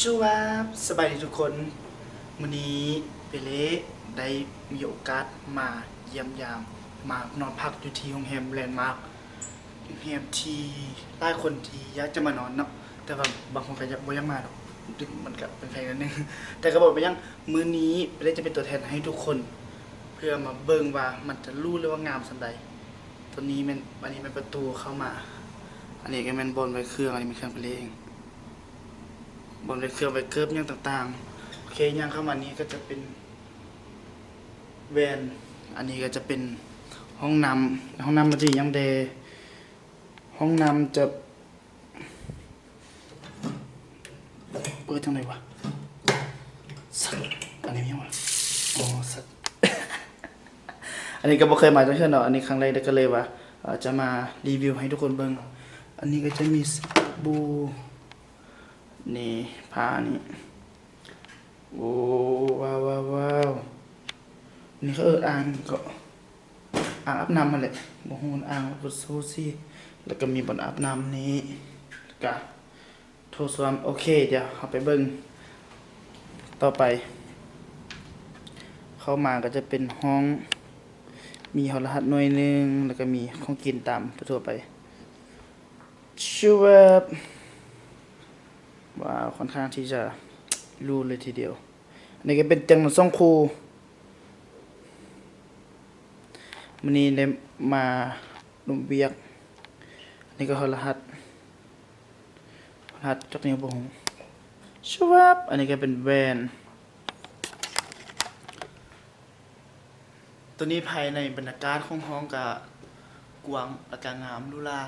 ສະຫວັດ ສະບາຍດີທຸກຄົນ. ມື້ນີ້ເປເລໄດ້ມີໂອກາດມາຢ້ຽມຢາມ ມານອນພັກຢູ່ທີ່ໂຮງແຮມແລນມາກ ໂຮງແຮມທີ່ຫຼາຍຄົນທີ່ຢາກຈະມານອນເນາະ, ແຕ່ວ່າບາງຄົນກໍຢາກ ບໍ່ຢາກມາດອກ, ມັນກໍເປັນໄພໜ້ອຍໜຶ່ງ ແຕ່ກໍບໍ່ເປັນຫຍັງ. ມື້ນີ້ເປເລຈະເປັນຕົວແທນໃຫ້ທຸກຄົນ ເພື່ອມາເບິ່ງວ່າມັນຈະຫຼູ ຫຼືວ່າງາມສ່ຳໃດ. ຕົວນີ້ແມ່ນ ອັນນີ້ແມ່ນປະຕູເຂົ້າມາ, ອັນນີ້ກໍແມ່ນບ່ອນໄວ້ເຄື່ອງ, ອັນນີ້ແມ່ນເຄື່ອງເປເລເອງ. ບ່ອນໄວ້ເຄື່ອງໄວ້ເກີບຫຍັງຕ່າງໆ. ໂອເຄ ຍ່າງເຂົ້າມານີ້ກໍຈະເປັນແວ່ນ, ອັນນີ້ກໍຈະເປັນຫ້ອງນ້ຳ. ຫ້ອງນ້ຳມັນຈະມີຫຍັງແດ່? ຫ້ອງນ້ຳຈະເປີດຈັ່ງໃດວະ? ສັດ ອັນນີ້ມີຫຍັງວະ? ອໍ ສັດ ອັນນີ້ກໍບໍ່ເຄີຍມາຈັກເທື່ອເນາະ, ອັນນີ້ຄັ້ງແລກ ແລ້ວກໍເລີຍວ່າ ເອີ ຈະມາຣີວິວໃຫ້ທຸກຄົນເບິ່ງ. ອັນນີ້ກໍຈະມີສະບູ່ ນີ້ ຜ້ານີ້. ໂອ້ ວ້າວໆໆ ນີ້ເຂົາເອີ້ນອ່າງເກາະ ອ່າງອາບນ້ຳຫັ້ນແຫຼະ, ບໍ່ຮູ້ອ່າງ ບໍ່ຮູ້ຊິ. ແລ້ວກໍມີບ່ອນອາບນ້ຳນີ້ ແລ້ວກະໂຖສ້ວມ. ໂອເຄ ດຽວເຮົາໄປເບິ່ງຕໍ່ໄປ. ເຂົ້າມາກໍຈະເປັນຫ້ອງ ມີໂທລະທັດໜ່ວຍໜຶ່ງ ແລ້ວກໍມີຂອງກິນຕາມທົ່ວໆໄປ. ຊຶບ ວ້າວ ຄ່ອນຂ້າງທີ່ຈະຫຼູເລີຍທີດຽວ. ອັນນີ້ກໍເປັນຕຽງນອນສອງຄູ່. ມື້ນີ້ໄດ້ມາລົມວຽກ. ອັນນີ້ກໍໂທລະທັດ ໂທລະທັດຈັກນິ້ວບໍ່ຮູ້. ຊຶບ ອັນນີ້ກໍເປັນແວ່ນ. ຕົວນີ້ພາຍໃນບັນຍາກາດຂອງຫ້ອງກະກວ້າງ ແລ້ວກະງາມຫຼູຫຼາ.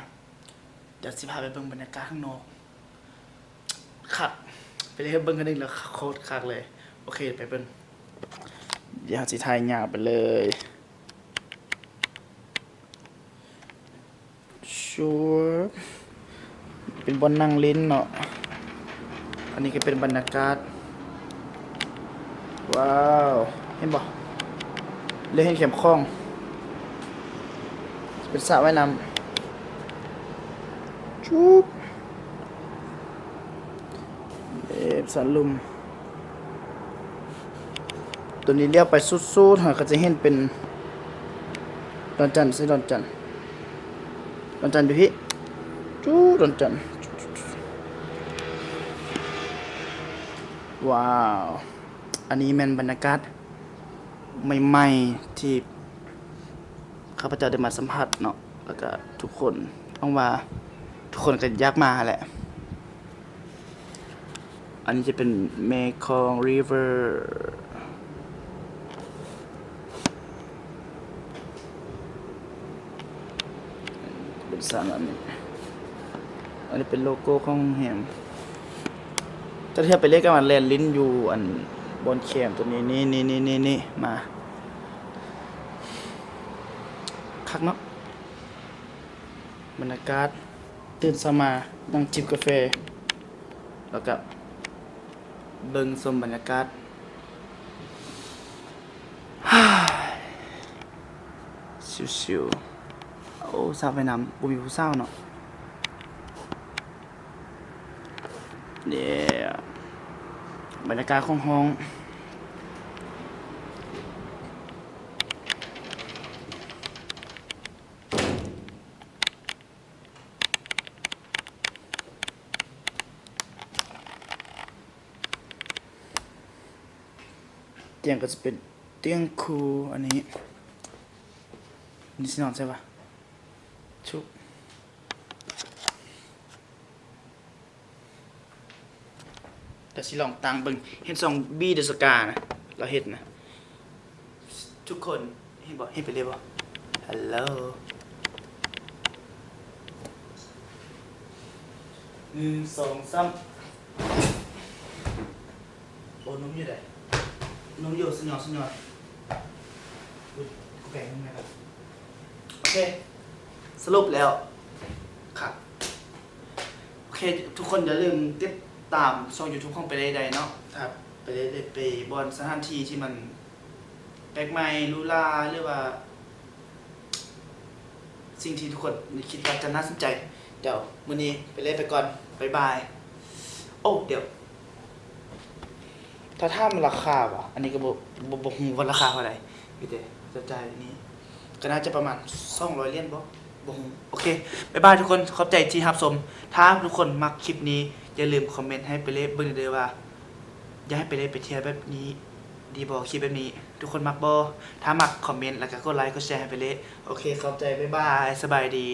ດຽວຊິພາໄປເບິ່ງບັນຍາກາດຂ້າງນອກ. ຄັກ ໄປເລີຍ ເບິ່ງກັນອີກແລ້ວ ໂຄດຄັກເລີຍ. ໂອເຄ ໄປເບິ່ງ. ດຽວເຮົາຊິຖ່າຍຍາວໄປເລີຍ. ຊຶບ ເປັນບ່ອນນັ່ງຫຼິ້ນເນາະ. ອັນນີ້ກໍເປັນບັນຍາກາດ. ວ້າວ ເຫັນບໍ່? ເລີຍເຫັນແຄມຂອງ ເປັນສະວ່າຍນ້ຳ. ຈຸບ ເອີ ສະຫຼຸມ. ຕົວນີ້ລ້ຽວໄປສຸດໆ ເຮົາກໍຈະເຫັນເປັນດອນຈັນ ໃສ່ດອນຈັນ ດອນຈັນຢູ່ພີ້. ຈູດ ດອນຈັນ. ວ້າວ ອັນນີ້ແມ່ນບັນຍາກາດໃໝ່ໆ ທີ່ຂ້າພະເຈົ້າໄດ້ມາສຳຜັດເນາະ, ແລ້ວກະທຸກຄົນ ຫວັງວ່າທຸກຄົນກໍຢາກມາຫັ້ນແຫຼະ. ອັນນີ້ຈະເປັນແມ່ຄອງ River ເປັນສາມອັນນີ້. ອັນນີ້ເປັນໂລໂກ້ຂອງໂຮງແຮມ. ແຕ່ຖ້າໄປເລກກັນມາແລ່ນຫຼິ້ນຢູ່ອັນບ່ອນແຄມຕົວນີ້ ນີ້ ນີ້ ນີ້ ນີ້ ນີ້ ມາ ຄັກເນາະ. ບັນຍາກາດ ຕື່ນເຊົ້າມານັ່ງຈິບກາແຟ ແລ້ວກະເບິ່ງຊົມບັນຍາກາດ ຊິວໆ. ໂອ້ ສະວ່າຍນ້ຳ ບໍ່ມີຜູ້ສາວເນາະ. ເດ ບັນຍາກາດຂອງຫ້ອງ. ຕຽງກໍຈະເປັນຕຽງຄູ່. ອັນນີ້ ນີ້ຊິນອນໃສວະ? ຊຸບ. ດຽວຊິລອງຕັ້ງເບິ່ງ ເຫັນຊ່ອງບີເດສະການະ ລາວເຮັດນະ. ທຸກຄົນເຫັນບໍ່? ເຫັນໄປເລີຍບໍ່? ຮັລໂຫຼ ໜຶ່ງ ສອງ ສາມ. ໂອ້ ນົມຢູ່ໃດ? ນົມຢູ່ ສະຫຍອດ ສະຫຍອດ. ອຸ້ຍ ກູແປງນົມແມ່ນລະ. ໂອເຄ ສະຫຼຸບແລ້ວ ຄັກ. ໂອເຄ ທຸກຄົນຢ່າລືມຕິດຕາມຊ່ອງຢູທູບຂອງໄປເລີໄດ້ເນາະ. ຖ້າໄປເລີໄດ້ໄປບ່ອນສະຖານທີ່ທີ່ມັນແປກໃໝ່ ຫຼືວ່າສິ່ງທີ່ທຸກຄົນຄິດວ່າຈະໜ້າສົນໃຈ. ດຽວມື້ນີ້ໄປເລີໄປກ່ອນ ບາຍບາຍ. ໂອ້ ດຽວ ຖ້າຖາມລາຄາຫວາ ອັນນີ້ກໍບໍ່ ບໍ່ ບໍ່ຮູ້ວ່າລາຄາເທົ່າໃດ ມີແຕ່ຈະຈ່າຍນີ້ ກໍໜ້າຈະປະມານສອງຮ້ອຍຫຼຽນບໍ ບໍ່ຮູ້. ໂອເຄ ບາຍບາຍທຸກຄົນ ຂອບໃຈທີ່ຮັບຊົມ. ຖ້າທຸກຄົນມັກຄລິບນີ້ ຢ່າລືມຄອມເມັນໃຫ້ເປເລເບິ່ງເດີວ່າ ຢາກໃຫ້ເປເລໄປທ່ຽວແບບນີ້ດີບໍ່ ຄລິບແບບນີ້ ທຸກຄົນມັກບໍ່? ຖ້າມັກຄອມເມັນ ແລ້ວກໍກົດໄລກົດແຊໃຫ້ເປເລ. ໂອເຄ ຂອບໃຈ ບາຍບາຍ ສະບາຍດີ.